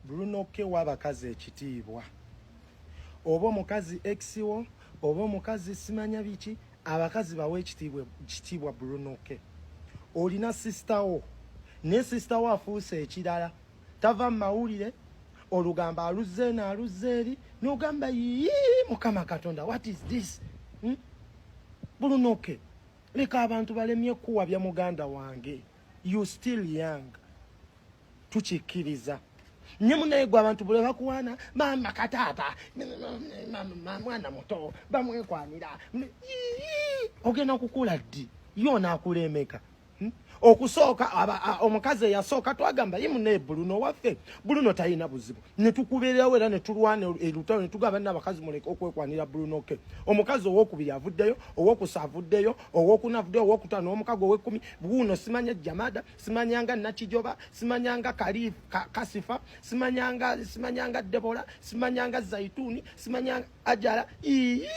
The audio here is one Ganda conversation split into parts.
Bruno K w'abakazi ekitiibwa, oba omukazi ex wo, oba omukazi simanya biki, abakazi bawe ekitiibwa kitiibwa. Bruno K, olina sister wo, naye sister wo afuuse ekirala, tava mu mawulire, olugamba aluzze eno, aluzze eri, n'ogamba, "Yii, Mukama Katonda, what is this?" Bruno K, leka abantu balemye kuwabya. Muganda wange, you still young, tukikkiriza nye munaye gwe abantu bule bakuwaana, mama kataata mwana muto bamwekwanira. Yii, ogenda kukula ddi? Ye onaakulemeka. Okusooka omukazi eyasooka twagamba, "Ye munaye Bruno waffe, Bruno talina buzibu," ne tukubeererawo era ne tulwana erutalo ne tugamba, "N'abakazi muleke okwekwanira Bruno K." Omukazi owokubiri avuddeyo, owokusa avuddeyo, owokuna avuddeyo, owokutaano, owomukago, owekumi buuno, simanya Jamada, simanyanga Nakijoba, simanyanga Kasifa, simanyanga Debola, simanyanga Zaituni, simanyanga Ajala. Ii,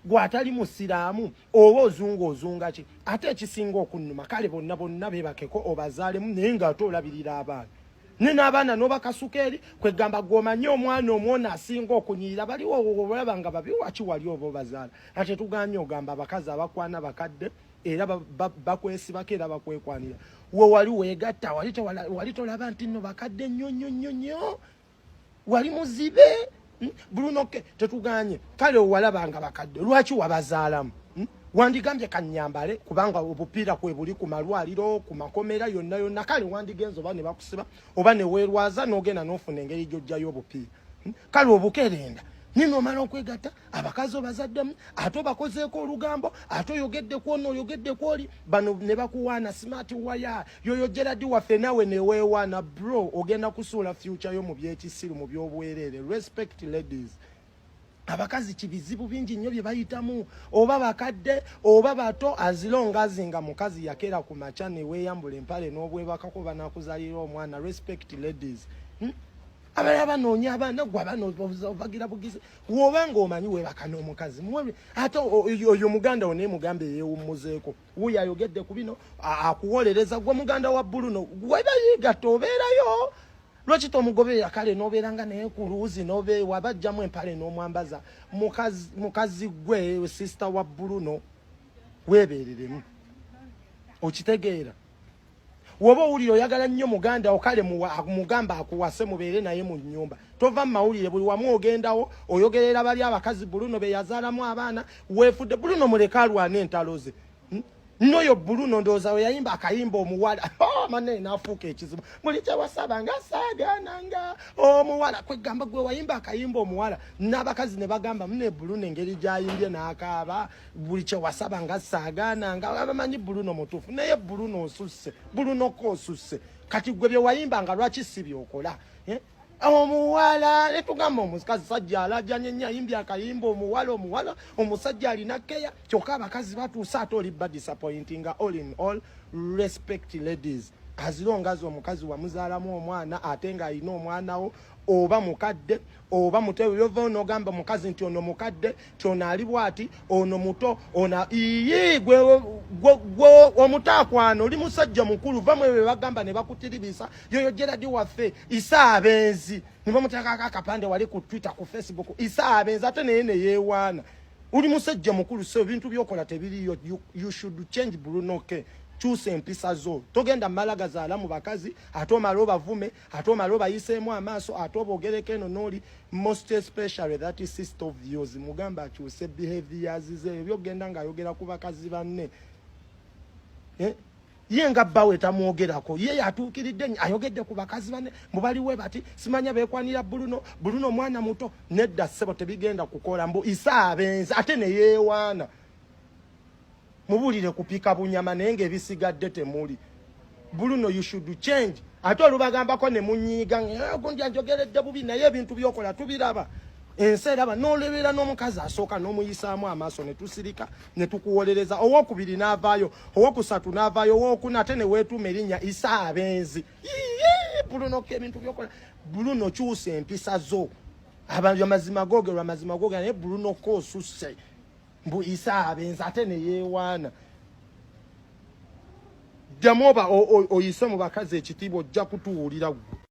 gwatali musiraamu oba ozunga, ozunga ki? Ate ekisinga okunnuma, kale bonna bonna beebakeko obazaalemu, naye ng'ate olabirira abaana ne n'abaana n'obakasuka eri. Kwegamba gw'omanyi omwana omwona asinga okunyirira baliwo olaba nga babi, waki wali oba obazaala? Ate tugambye, ogamba abakazi abakwana bakadde era bakwesibako era bakwekwanira. We wali weegatta, wali tolaba nti nno bakadde nnyo nnyo nnyo nnyo, wali muzibe? Bruno K, tetuganye, kale owalaba nga bakadde, lwaki wabazaalamu? Wandigambye kanyambale, kubanga obupiira kwe buli ku malwaliro, ku makomera, yonna yonna. Kale wandigenza oba ne bakusiba oba ne weerwaza n'ogenda n'ofuna engeri gy'ojjayo obupiira. Kale obukerenda nino omala okwegatta, abakazi obazaddemu, ate obakozeeko olugambo, ate oyogedde ono, oyogedde oli, bano ne bakuwaana smart waya yoyo Gerard waffe, naawe neweewaana. Bro, ogenda kusuula future yo mu byekisiru, mu byobwereere. Respect ladies. Abakazi kibizibu bingi nnyo bye bayitamu, oba bakadde oba bato. As long as nga mukazi yakeera ku makya ne weeyambula empale n'obwebakako, banakuzaalira omwana. Respect ladies, Abalala banoonya abaana, gwe abaana obagira bugizi. Woba ng'omanyi weebaka n'omukazi, ate oyo muganda wo naye mugambe yeewummuzeeko. Wuuyo ayogedde ku bino, akuwolereza gwe muganda wa Bruno, webayigatta obeerayo, lwaki tomugoberera? Kale nobeera nga naye ku luuzi, nobe wabajjamu empale n'omwambaza. Mukazi gwe sister wa Bruno, weebereremu, okitegeera? Woba owulira oyagala nnyo muganda wo, kale mugamba akuwase, mubeere naye mu nnyumba. Tova mu mawulire, buli wamu ogendawo oyogerera bali abakazi Bruno be yazaalamu abaana. Weefudde Bruno, muleke alwane entalo ze. Noyo Bruno ndowooza we yayimba akayimba omuwala, oh, manene n'afuuka ekizibu. Buli kyewasabanga saagananga omuwala. Kwegamba gwe wayimba akayimba omuwala n'abakazi ne bagamba, "Mune Bruno engeri gy'ayimbye n'akaaba, buli kyewasabanga saagananga." Abamanyi Bruno mutuufu, naye Bruno osusse, Bruno ko osusse. Kati gwe bye wayimbanga lwaki si byokola, eh? Omuwala netugamba omukazi sajja alajanye nnyo, ayimbye akayimba omuwala, omuwala omusajja alina keya, kyokka abakazi batuuse, ate oli ba disappointinga. All in all, respect ladies. As long as omukazi wamuzaalamu omwana ate ng'alina omwana wo, oba mukadde oba muto, yova nogamba mukazi nti ono mukadde, ti ono ali bwati, ono muto, ono iyi, gwe omuto akwana, oli musajja mukulu, va mwe bagamba ne bakutiribisa. Yoyo Gerard waffe isa abenzi ne bamuteekako akapande wali ku Twitter, ku Facebook, isa abenzi, ate naye ne yeewaana. Oli musajja mukulu, so ebintu byokola tebiriyo. You should change. Bruno K, kyusa empisa zo. Togenda mmala gazaala mu bakazi, ate omala obavume, ate omala obayiseemu amaaso, ate obogereko eno n'oli. Most especially that sister of yours, mugamba akyuse behaviors ze, ebyokgenda ng'ayogera ku bakazi banne. Eh? Ye nga bbawe tamwogerako, ye yatuukiridde nnyo, ayogedde ku bakazi banne mubaliwe bati simanya beekwanira Bruno. Bruno mwana muto. Nedda ssebo, tebigenda kukola. Mbu isa abenzi, ate ne yeewaana. Mubuulire kupika bunyama, naye ng'ebisigadde temuli. Bruno, you should change. Ate olubagambako ne munyiiga, "Gundi anjogeredde bubi," naye ebintu byokola tubiraba, ensi eraba. N'olebeera n'omukazi asooka n'omuyisaamu amaaso, ne tusirika ne tukuwolereza, owokubiri n'avaayo, owokusatu n'avaayo, owokuna, ate ne weetuuma erinnya isa abenzi. Iye, Bruno ko ebintu byokola. Bruno, kyusa empisa zo. Abantu amazima googerwa, amazima googerwa, naye Bruno ko osusse. Mbu isa abenzi, ate ne yeewaana. Ddamu oba oyise mu bakazi ekitiibwa, ojja kutuwulira ggwe.